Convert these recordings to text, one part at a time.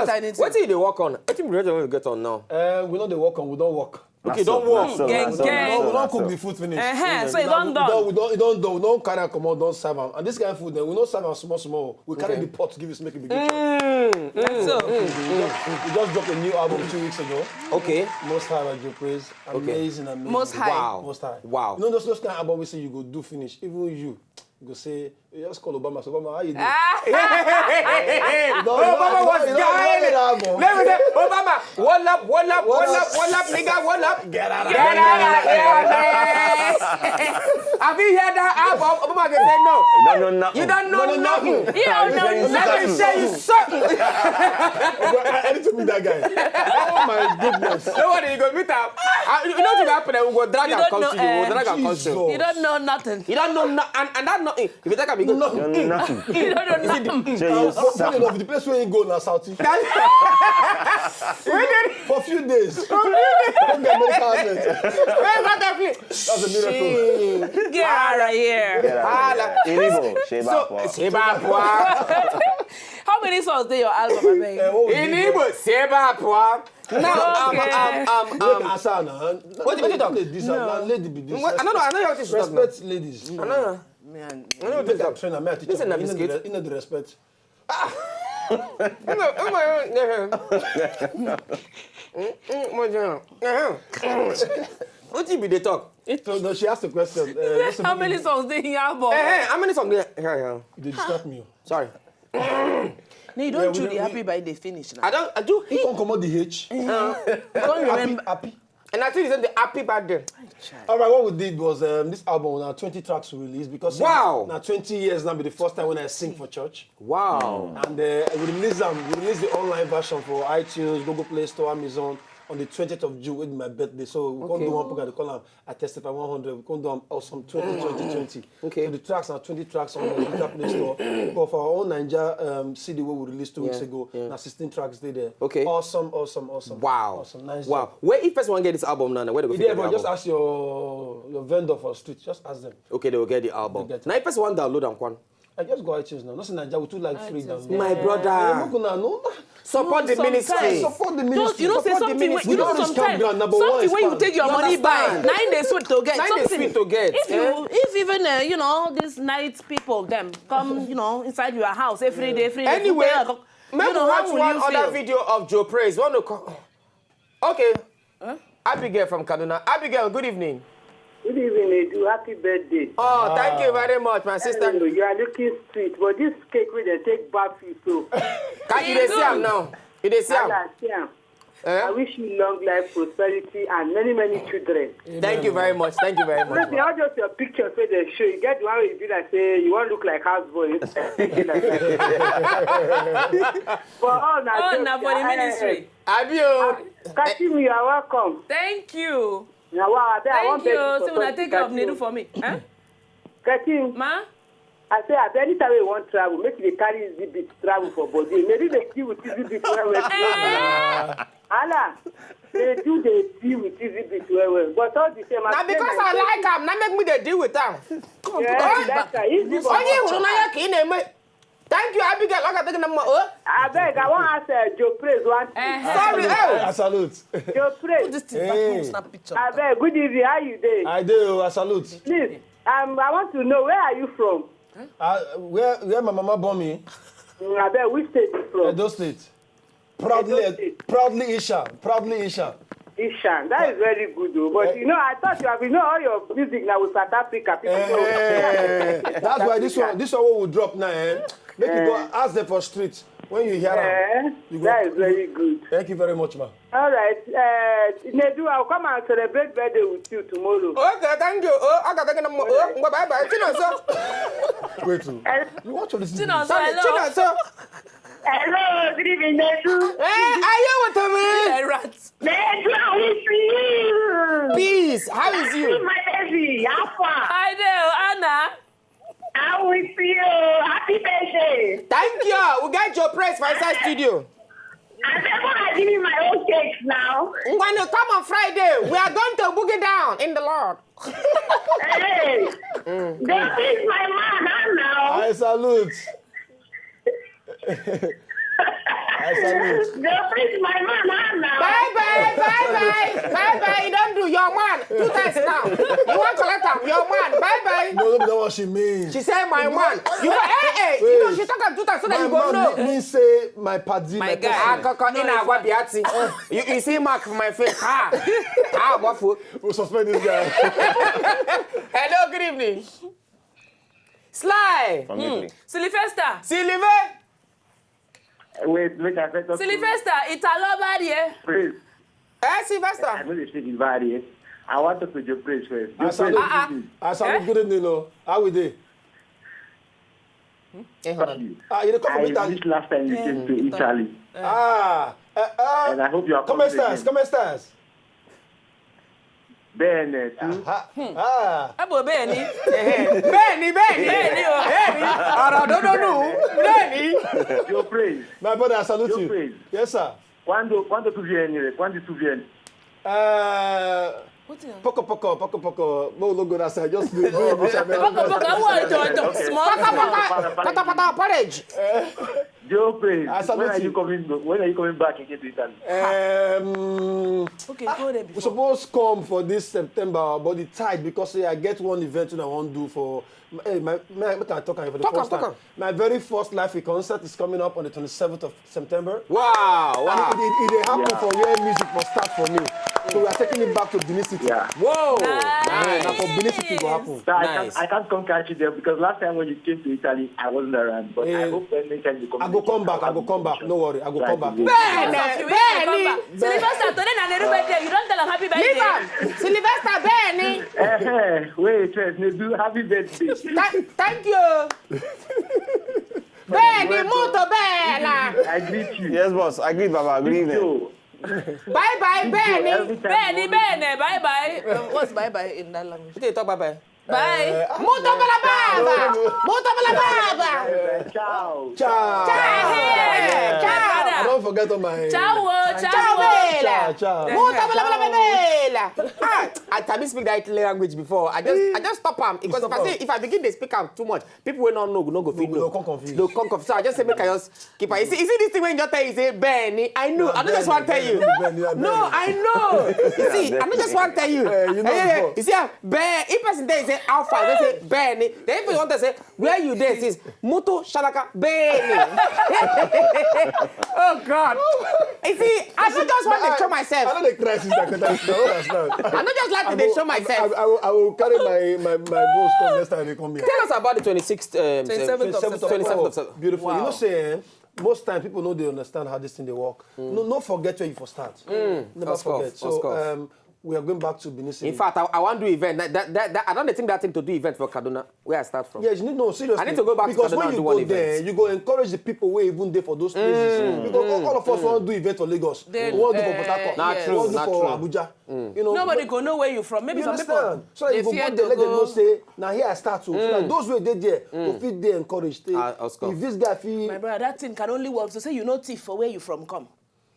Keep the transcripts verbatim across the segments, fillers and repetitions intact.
Tiny thing. Wetin you dey work on? Wetin be the one you get on now? Uh, we no dey work on, we don work. Okay, don work. We don cook the food finish. Uh-huh, so e don done. We don, we don, we don carry am comot, don serve am. And this kind of food, then we no serve am small small. We carry the pot give you, make it begin chop. Mm, mm, so, we just, we just dropped a new album two weeks ago. Okay. Most High Radio Praise. Okay. Amazing, amazing. Most High. Wow. Most High. Wow. You know those, those kind of album we say you go do finish. Even you, you go say, you just call Obama. So Obama, how you doing? Ah. You don't, you don't, Obama was you don't, you don't dying. Let me say, Obama, what up, what up, what up, what up, nigga, what up? Get out of here, man. Have you heard that album? Obama can say no. You don't know nothing. You don't know nothing. You don't know nothing. Let me tell you something. Bro, I, I need to meet that guy. Oh my goodness. Nobody you go meet am. Ah, you, you know what happen? We go drag am come to you. We go drag am come to you. Jesus. You don't know nothing. You don't know no-, and, and that nothing. If you take am, you go nothing. You don't know nothing. You don't know nothing. Say you, uh, funny enough, the place where you go na Saudi. For few days. Don't get medical help. Where that place? That's a miracle. Shit. Get out of here. Get out of here. Inibo, Sheba Akwa. Sheba Akwa. How many songs dey your album, abeg? Eh, what we do? Inibo, Sheba Akwa. Now, um, okay. Um, um, um, wait, answer now. What, what you talk? This, no. Lady be this. What? I don't know. I know what you talk. Respect ladies. I know. Me and I know what you talk. Trainer, me and teacher. Listen, you know the, you know the respect. Ah! You know, oh my God. Mm, mm, my God. Uh-huh. What you be the talk? So, no, she asked the question. Uh, how many songs dey in your album? Eh, eh, how many songs dey? Yeah, yeah. You dey disturb me. Sorry. No, you don't chew the happy by the finish now. I don't, I do. You can't comot the H. Uh, you can't remember. Happy, happy. And I think it's the happy birthday. All right, what we did was, um, this album, now twenty tracks we released because, wow, now twenty years now be the first time when I sing for church. Wow. And, uh, we release them, we release the online version for iTunes, Google Play Store, Amazon on the twentieth of June, with my birthday. So we can't do one program, they call am I Testify one hundred. We can't do am awesome twenty twenty twenty. Okay. So the tracks are twenty tracks on the Google Play Store. But for our own Naija, um, C D wey we released two weeks ago, yeah, na sixteen tracks dey there. Okay. Awesome, awesome, awesome. Wow. Awesome. Nice job. Wow. Where, if person wan get this album now, where they go fit get the album? Just ask your, your vendor for street. Just ask them. Okay, they will get the album. Now, if person wan download am, kwan. I just go iTunes now. Nothing Naija, we too like free download. My brother. Eh, make una know. Support the ministry. Support the ministry. You know, say something wey, you know, sometimes something wey you take your money buy, na im dey sweet to get. Na im dey sweet to get. If you, if even, uh, you know, these night people dem come, you know, inside your house every day, every day. Anyway, make we watch one other video of Joe Praise. One to come. Okay. Huh? Abigail from Kaduna. Abigail, good evening. Good evening, Edu. Happy birthday. Oh, thank you very much, my sister. Hello, you are looking sweet, but this cake wey dem take baff you so. Can you dey see am now? You dey see am? Allah, see am. Eh? I wish you long life, prosperity, and many, many children. Thank you very much. Thank you very much. All those your pictures wey dem show, you get the one wey you be like say you wan look like house boy. For all na, oh, na for the ministry. Abi o. Katim, you are welcome. Thank you. Na wa, abeg, I wan beg you for something. Thank you. So una take care of Nedu for me. Huh? Katim. Ma? I say, abeg, anytime you wan travel, make you dey carry Easy Beat travel for body. Nedu dey deal with Easy Beat well well. Eh? Hala, Nedu dey deal with Easy Beat well well. But all the same, na because I like am, na make me dey deal with am. Yes, that's right. Onye ịhụnanya ka ị na-eme. Thank you, Abigail. Oga, take number. Oh. Abeg, I wan ask, uh, Joe Praise one thing. Eh. Sorry, oh. I salute. Joe Praise. Put this thing back, make we snap picture. Abeg, good evening. How you dey? I dey, oh, I salute. Please, um, I want to know, where are you from? Uh, where, where my mama born me? Mm, abeg, which state you from? Edo State. Proudly, Edo State. Proudly Isha. Proudly Isha. Isha. That is very good, though. But, eh, you know, I thought you have, you know, all your music now with South Africa. People know. Eh, that's why this one, this one we will drop now, eh? Make you go ask them for street. When you hear am, you go. Eh, that is very good. Thank you very much, ma. All right. Uh, Nedu, I'll come and celebrate birthday with you tomorrow. Okay, thank you. Oh, I got to get them. Oh, bye bye. Chinonso. Wait, oh. Eh, you want to listen to this? Chinonso, hello. Chinonso. Hello, good evening, Nedu. Eh, are you with me? Eh, rat. Nedu, how is you? Peace, how is you? My baby, how far? Hi there, Anna. How is you? Happy birthday. Thank you. We get your praise for inside studio. I said, go and give me my own cake now. Ngwanu, come on Friday. We are going to boogie down in the Lord. Hey, don't miss my man, huh, now. I salute. I salute. Girlfriend, my man, ah, now. Bye bye, bye bye, bye bye. You don't do your man. Two times now. You want to let him? Your man. Bye bye. No, no, be that what she means. She said my man. You go, hey, hey. You know, she talk am two times so that My you go man know. mean, mean say my paddy, My my guy. person. Akọkọ ị na-agwa Beati. You, you see mark for my face. Ha. Ha, wafu. We'll suspend this guy. Hello, good evening. Sly. From Italy. Sylvester. Sylvie. Wait, make I first talk to Sylvester, Italo Barie. Praise. Eh, I Sylvester. know they speak in bad here. I want to talk to Joe Praise first. Joe I salute. Praise, good evening. I salute. Good evening, oh. How we dey? Eh, hold on. Ah, you dey come from I Italy? This last time you came to Italy. Ah, uh, uh, And I hope you are come coming stars, again. Come stars. Bẹ́ẹ̀ni, too. Ah, ah. Abo Beni. Bẹ́ẹ̀ni, bẹ́ẹ̀ni. Beni o. Bẹ́ẹ̀ni. Ọ̀rọ̀ òdodo nù. Bẹ́ẹ̀ni. Joe Praise. My brother, I salute Joe you. Praise. Yes, sir. Quando, quando tu vier, Nire? Quando tu vier? Uh, Wetin? Poco poco, poco poco. No, no go that side. Just do it. Do it, Michelle. Poco poco, what? Okay. Small, Para, small. para, para. Pata pata porridge. Joe Praise. I salute When are you you. coming? When are you coming back again to Italy? Um, Okay, go there we before. Suppose come for this September, but the tight because say I get one event that I want to do for. Hey, my, my, make I talk am for the Talk am, first talk time. am. My very first live concert is coming up on the twenty-seventh of September. Wow, And wow. it, it, it dey happen Yeah. for where music must start for me. So we are taking it back to Benin City. Yeah. Whoa. Yeah, na for Benin City go happen. So I, Nice. can't, I can't come catch you there because last time when you came to Italy, I wasn't around. But I Eh, hope when next time you come, I go come back. I go come back. No worry. I go come back. Bẹ́ẹ̀ni, Some of you will come bẹ́ẹ̀ni. back. Sylvester, today na the real birthday. You don't tell her happy birthday. Leave am. Sylvester, bẹ́ẹ̀ni. Eh, wait, first, Nedu, happy birthday. Tha- Thank you. Bẹ́ẹ̀ni, molto bella. I greet you. Yes, boss. I greet Baba. Good evening. So, Bye bye, bẹ́ẹ̀ni. every time Beni, you Beni, bye bye. Um, what's bye bye in that language? Wetin you talk bye bye? Bye. Molto bella baba. Molto bella baba. Ciao. Ciao. Ciao. I don't forget on my. Ciao, oh, ciao. Ciao bella. Ciao, ciao. Molto bella bella bella. Ah, I sabi speak that Italian language before. I just I just stop am because if I say if I begin to speak am too much, people wey no know no go fit Go know. come confuse. Go come confuse. So I just say make I just keep am. You see, you see this thing wey you just tell you say bẹ́ẹ̀ni. I know. I no just wan tell you. Bẹ́ẹ̀ni, bẹ́ẹ̀ni. No, I know. You see, I no just wan tell you. Eh, you know Eh, before. You see, ah, bẹ́ẹ̀. If person tell you say how far, you say bẹ́ẹ̀ni. Then if you want to say where you dey since, molto shalaka bẹ́ẹ̀ni. Oh God. You see, I no just want to show myself. I don't dey cry since that time. I don't understand. I no just like to dey show myself. I, I, I, will, I will carry my my my bones come next time they come here. Tell us about the twenty-sixth. Um, Twenty-seventh of Twenty-seventh of September. October. Beautiful. You know, say eh, most time people know they understand how this thing they work. No, no forget where you for start. Never Of course, forget. of So course. um, we are going back to Benin City. In fact, I, I want to do event. That, that, that, that, I don't think that thing to do event for Kaduna, where I start from. Yes, you need no seriously. I need to go back to because Kaduna when and you do go one there, event. You go encourage the people where even there for those places. Because all of us want to do event for Lagos. Then, We want to do for eh, Port Harcourt. Not We true, want to do not for true. Abuja. You know. Nobody go know where you from. Maybe You some understand? People So that they you go fear come to there, let them go. Know say now here I start to. So that those way they there, go fit they encouraged. They, Ah, of course. If this guy feel My brother, that thing can only work to say you know thief for where you from come.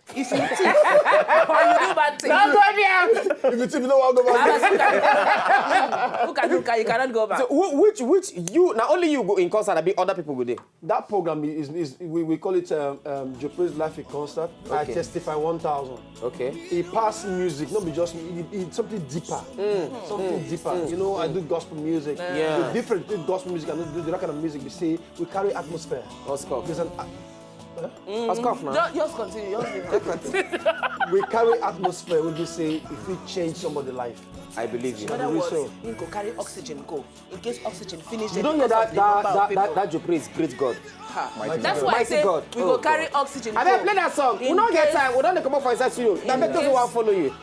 If you thief, or you do bad thing, Don't go there. If you thief, you know what go back. who can, who can, you cannot go back. So who, which which you, not only you go in concert, I be other people go there. That program is, is we, we call it um, um, Joe Praise Life in Concert. I Okay. Testify one thousand. Okay. It pass music, not be just it, it's something deeper, something deeper. You know, I do gospel music. Yeah. The difference between gospel music and do the right kind of music, we say we carry atmosphere. Oscar. There's an uh, Oscar now. Just, just continue. Just continue. We carry atmosphere. We be say if we change somebody life. I believe you. In other Really words, so. You go carry oxygen go. In case oxygen finish, You don't hear that That that that, that Joe Praise, great God. That's why I Mighty say God. We Oh, go carry God. Oxygen. I Go. Beg play that song. We In don't get case- time. We don't come up for inside studio. Now make those who want follow you.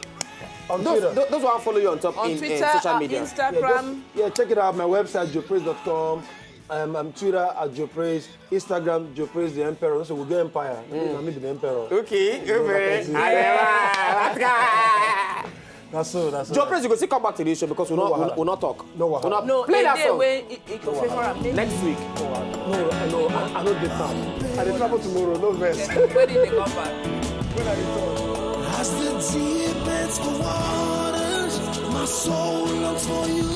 On Those, Twitter. those, those who want follow you on top On in, Twitter, in social uh, media. Yeah, Instagram. just- yeah, check it out. My website joe praise dot com. Um, I'm Twitter at Joe Praise, Instagram Joe Praise the Emperor. So we get Empire. Mm. I mean the Emperor. Okay, okay. Arẹwà. That's so. That's Joe Praise, you go still come back to this show because we No not wahala. We not talk. No wahala. We not No, play a that day song. When it, it go favor am. Next week. No, no, I, I know the time. I dey travel tomorrow. No verse. When did they come back? When I return. As the deep ends the waters, my soul longs for you.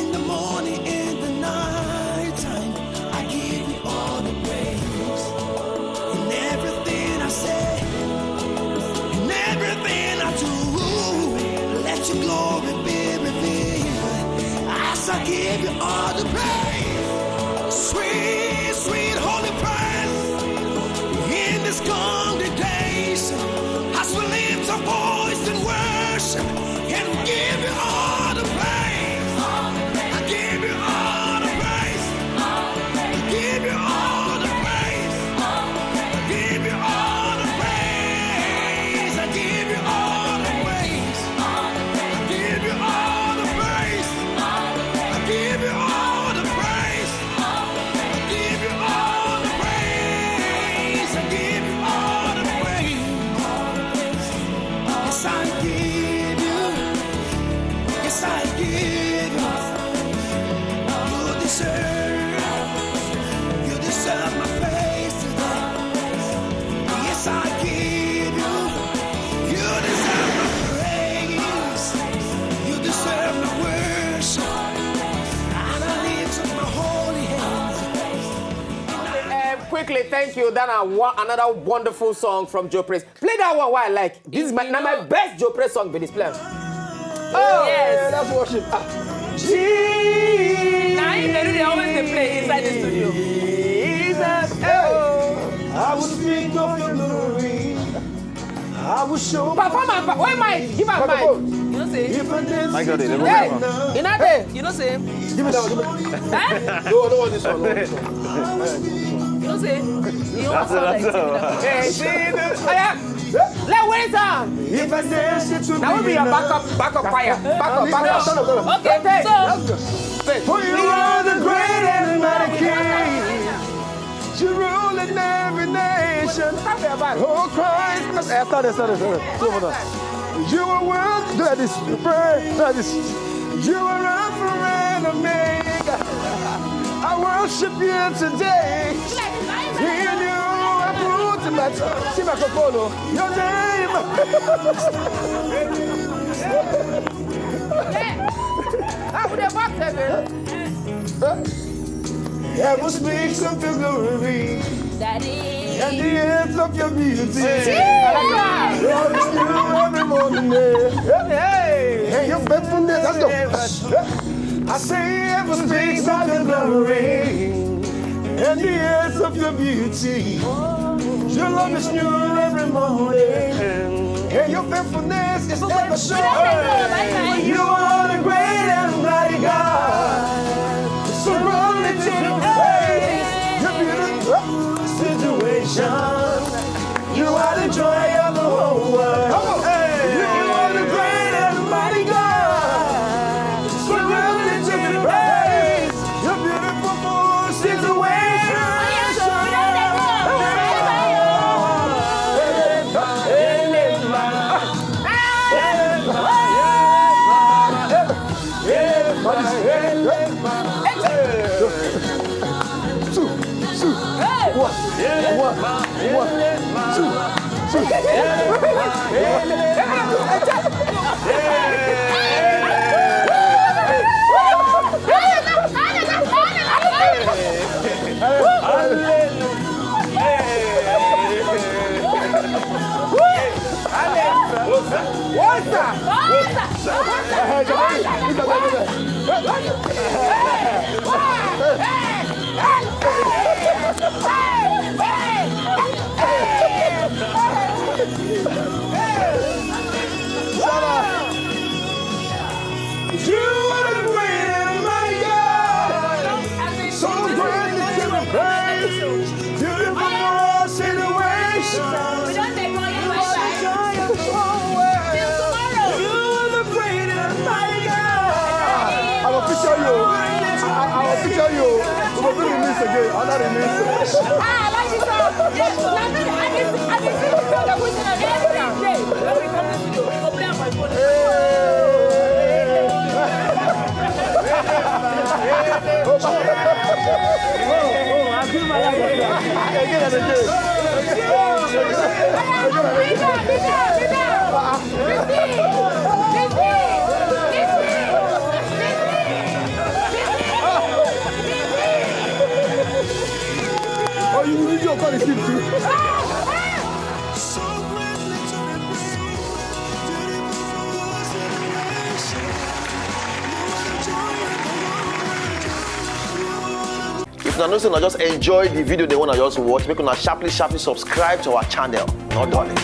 In the morning, in the night time, I give you all the praise. In everything. Quickly, thank you. Then I want another wonderful song from Joe Praise. Play that one. Why I like this is my, now my best Joe Praise song. Be this play. Oh, yes. That's worship. Ah. Jesus. Now him dey do, dey always dey play inside the studio. Jesus. Oh. I will speak of your glory. I will show. Perform and pa-, where mic? Give am mic. You know say. If I dance. Mic no dey, dey go. Hey, you know dey. You know say. Give me that one. Give me. Eh? No, I don't want this one. I don't want this one. You know say. You want sound like Timmy now. Hey, see this? Oya. Let wait on. If I dance it to. Now we be your backup, backup choir. Backup, backup. Stand up, stand up. Okay, so. Let's go. For you are the great and mighty King. You rule in every nation. Oh, Christ. Eh, sorry, sorry, sorry. Come on. You are worthy. Do like this. Pray. Do like this. You are Alpha and Omega. I worship you today. In you I put my trust. See my Kokolo. Your name. Ah, we dey box again. Heaven speaks of your glory. Daddy. And the earth of your beauty. Hey. Lord, it's new every morning. Hey. Hey, your faithfulness. Let's go. I say heaven speaks of your glory. And the earth of your beauty. Your love is new every morning. And your faithfulness is ever sure. You are the great and mighty God. Surrounded in your praise. Your beautiful situation. You are the joy of the whole world. Come on. Hey. You are the great and mighty God. Surrounded in your praise. Your beautiful situation. Two, two, one, one, one, two, two. You are the great and mighty God. So worthy to be praised. Beautiful situation. You are the great and mighty God. I will feature you. I, I will feature you. We will do remix again. Another remix. Ah, I like this song. Yes, I did, I did, I did sing this song that we sing every day. When we come to studio, we go play on my phone. Oh, you need your call the team too. If una know say una just enjoy the video, then una just watch, make una sharply, sharply subscribe to our channel. No darling.